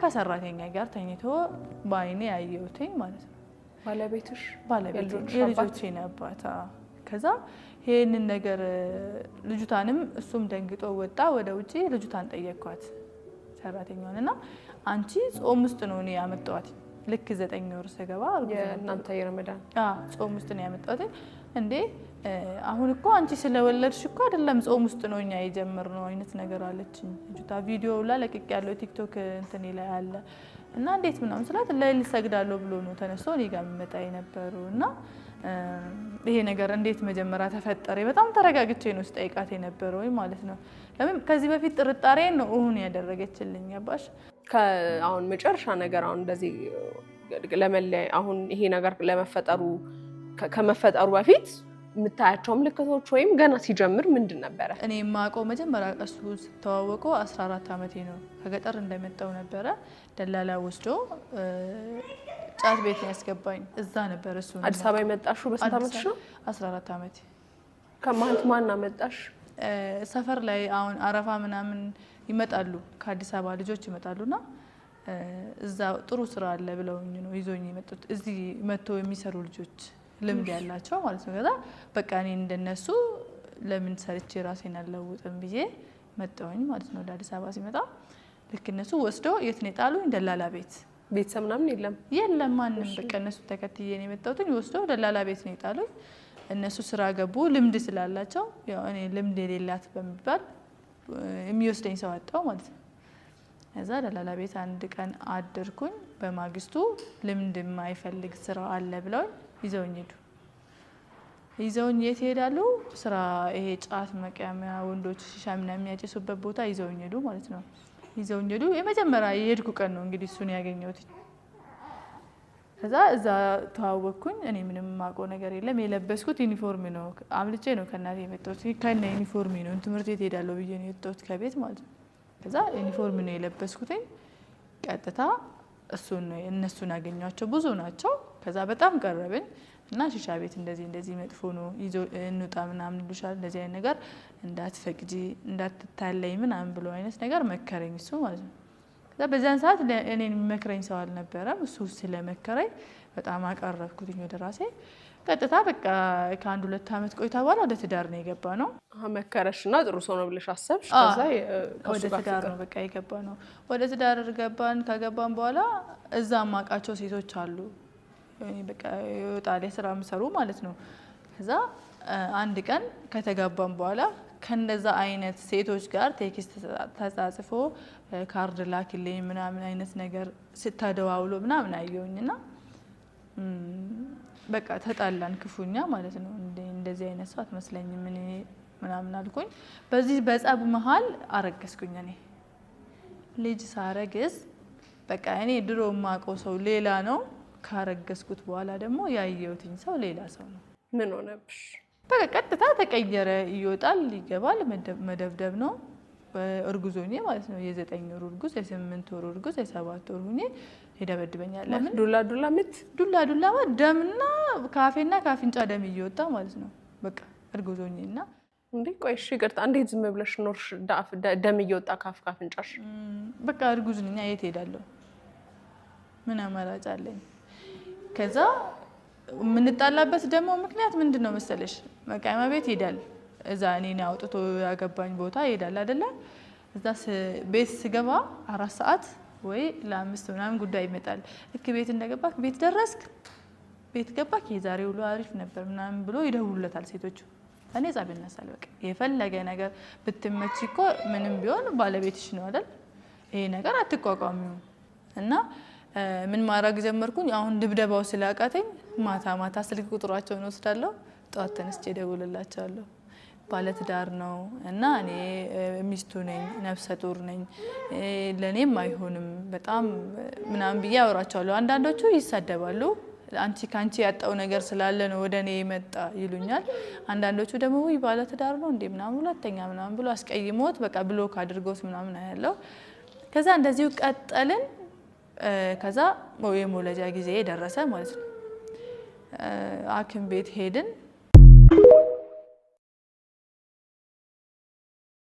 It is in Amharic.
ከሰራተኛ ጋር ተኝቶ በአይኔ ያየሁትኝ ማለት ነው። ባለቤትሽ? ባለቤቴ፣ የልጆቼ አባት። ከዛ ይሄንን ነገር ልጅቷንም እሱም ደንግጦ ወጣ ወደ ውጪ። ልጅቷን ጠየኳት ሰራተኛዋን፣ እና አንቺ ጾም ውስጥ ነው እኔ ያመጣኋት፣ ልክ 9 ወር ስገባ። የእናንተ የረመዳን? ጾም ውስጥ ነው ያመጣሁት። እንዴ አሁን እኮ አንቺ ስለወለድሽ እኮ አይደለም፣ ጾም ውስጥ ነው እኛ የጀመርነው አይነት ነገር አለችኝ። ልጅቷ ቪዲዮ ላይ ለቅቅ ያለው ቲክቶክ እንትኔ ላይ አለ። እና እንዴት ምናምን ስላት ለሊት ሰግዳለሁ ብሎ ነው ተነስቶ እኔ ጋር የሚመጣ የነበሩ፣ እና ይሄ ነገር እንዴት መጀመሪያ ተፈጠረ? በጣም ተረጋግቼ ነው ስጠይቃት የነበረው ማለት ነው። ለምን ከዚህ በፊት ጥርጣሬ ነው እሁን ያደረገችልኝ፣ ገባሽ? አሁን መጨረሻ ነገር አሁን እንደዚህ ለመለያ አሁን ይሄ ነገር ለመፈጠሩ ከመፈጠሩ በፊት የምታያቸው ምልክቶች ወይም ገና ሲጀምር ምንድን ነበረ? እኔ የማውቀው መጀመሪያ እሱ ስተዋወቀው 14 ዓመቴ ነው። ከገጠር እንደመጣው ነበረ። ደላላ ወስዶ ጫት ቤት ነው ያስገባኝ። እዛ ነበር እሱ። አዲስ አበባ የመጣሽው በስንት ዓመትሽ ነው? 14 ዓመቴ። ከማን ማን አመጣሽ? ሰፈር ላይ አሁን አረፋ ምናምን ይመጣሉ፣ ከአዲስ አበባ ልጆች ይመጣሉና እዛ ጥሩ ስራ አለ ብለውኝ ነው ይዞኝ የመጡት። እዚህ መጥተው የሚሰሩ ልጆች ልምድ ያላቸው ማለት ነው። ከዛ በቃ እኔ እንደነሱ ለምን ሰርቼ ራሴን አልለውጥም ብዬ መጣሁኝ ማለት ነው። ወደ አዲስ አበባ ሲመጣ ልክ እነሱ ወስደው የት ነው የጣሉኝ? ደላላ ቤት። ቤተሰብ ምናምን የለም? የለም ማንም። በቃ እነሱ ተከትዬ ነው የመጣሁት። ወስደው ደላላ ቤት ነው የጣሉኝ። እነሱ ስራ ገቡ። ልምድ ስላላቸው ያው እኔ ልምድ የሌላት በሚባል የሚወስደኝ ሰው አጣው ማለት ነው። እዛ ደላላ ቤት አንድ ቀን አደርኩኝ። በማግስቱ ልምድ የማይፈልግ ስራ አለ ብለውኝ ይዘውኝ ሄዱ። ይዘውኝ የት ይሄዳሉ? ስራ ይሄ ጫት መቃሚያ፣ ወንዶች ሺሻ ምናምን የሚያጨሱበት ቦታ ይዘውኝ ሄዱ ማለት ነው። ይዘውኝ ሄዱ። የመጀመሪያ የሄድኩ ቀን ነው እንግዲህ እሱን ያገኘሁት። ከዛ እዛ ተዋወቅኩኝ። እኔ ምንም የማውቀው ነገር የለም። የለበስኩት ዩኒፎርም ነው። አምልጬ ነው ከእናቴ የመጣሁት። ከነ ዩኒፎርም ነው፣ ትምህርት ቤት ሄዳለሁ ብዬ ነው የወጣሁት ከቤት ማለት ነው። ከዛ ዩኒፎርም ነው የለበስኩትኝ። ቀጥታ እሱን ነው እነሱን አገኟቸው። ብዙ ናቸው። ከዛ በጣም ቀረብን እና ሺሻ ቤት እንደዚህ እንደዚህ መጥፎ ነው፣ ይዞ እንውጣ ምናምን ይሉሻል፣ እንደዚህ አይነት ነገር እንዳትፈቅጂ፣ እንዳትታለይ ምናምን ብሎ አይነት ነገር መከረኝ እሱ ማለት ነው። ከዛ በዚያን ሰዓት እኔን የሚመክረኝ ሰው አልነበረም። እሱ ስለመከረኝ በጣም አቀረብኩትኝ ወደ ራሴ። ቀጥታ በቃ ከአንድ ሁለት ዓመት ቆይታ በኋላ ወደ ትዳር ነው የገባ ነው። መከረሽ እና ጥሩ ሰው ነው ብለሽ አሰብሽ። ከዛ ወደ ትዳር ነው በቃ የገባ ነው። ወደ ትዳር ገባን። ከገባን በኋላ እዛ ማውቃቸው ሴቶች አሉ፣ በቃ ይወጣል የስራ የሚሰሩ ማለት ነው። ከዛ አንድ ቀን ከተጋባን በኋላ ከነዛ አይነት ሴቶች ጋር text ተጻጽፎ ካርድ ላክልኝ ምናምን አይነት ነገር ስተደዋውሎ ምናምን አየሁኝና በቃ ተጣላን ክፉኛ ማለት ነው። እንደዚህ አይነት ሰው አትመስለኝም እኔ ምናምን አልኩኝ። በዚህ በጸብ መሀል አረገዝኩኝ። እኔ ልጅ ሳረግዝ በቃ እኔ ድሮ የማውቀው ሰው ሌላ ነው። ካረገዝኩት በኋላ ደግሞ ያየሁትኝ ሰው ሌላ ሰው ነው። ምን ሆነብሽ? በቃ ቀጥታ ተቀየረ። ይወጣል ይገባል፣ መደብደብ ነው። እርጉዝ ሆኜ ማለት ነው። የ9 ወር እርጉዝ፣ የ8 ወር እርጉዝ፣ የ7 ወር ሆኜ ይደበድበኛል። ለምን ዱላ ዱላ ምት? ዱላ ዱላ ደምና ካፌና ካፍንጫ ደም እየወጣ ማለት ነው። በቃ እርጉዝ ሆኜ እና እንዴ ቆይ እሺ ይቅርታ፣ እንዴት ዝም ብለሽ ኖርሽ? ደም እየወጣ ካፍ ካፍንጫሽ? በቃ እርጉዝ ነኝ፣ የት ሄዳለሁ? ምን አማራጭ አለኝ? ከዛ የምንጣላበት ደግሞ ምክንያት ምንድን ነው መሰለሽ? መቃሚያ ቤት ይሄዳል። እዛ እኔን አውጥቶ ያገባኝ ቦታ ይሄዳል አይደለ? እዛ ቤት ስገባ 4 ሰዓት ወይ ለ5 ምናምን ጉዳይ ይመጣል። ልክ ቤት እንደገባክ፣ ቤት ደረስክ፣ ቤት ገባክ፣ የዛሬ ውሎ አሪፍ ነበር ምናምን ብሎ ይደውሉለታል ሴቶቹ። እኔ ጸብ ይነሳል። በቃ የፈለገ ነገር ብትመቺ እኮ ምንም ቢሆን ባለቤትሽ ነው አይደል? ይሄ ነገር አትቋቋሚውም። እና ምን ማድረግ ጀመርኩኝ? አሁን ድብደባው ስላቃተኝ ማታ ማታ ስልክ ቁጥሯቸውን ወስዳለሁ። ጠዋት ተነስቼ እደውልላቸዋለሁ። ባለትዳር ነው እና እኔ ሚስቱ ነኝ፣ ነፍሰ ጡር ነኝ፣ ለእኔም አይሆንም በጣም ምናምን ብዬ አወራቸዋለሁ። አንዳንዶቹ ይሳደባሉ። አንቺ ከአንቺ ያጣው ነገር ስላለ ነው ወደ እኔ የመጣ ይሉኛል። አንዳንዶቹ ደግሞ ውይ ባለትዳር ነው እንዴ ምናምን ሁለተኛ ምናምን ብሎ አስቀይሞት በቃ block አድርጎት ምናምን አያለው። ከዛ እንደዚሁ ቀጠልን። ከዛ የመውለጃ ጊዜ ደረሰ ማለት ነው። ሐኪም ቤት ሄድን።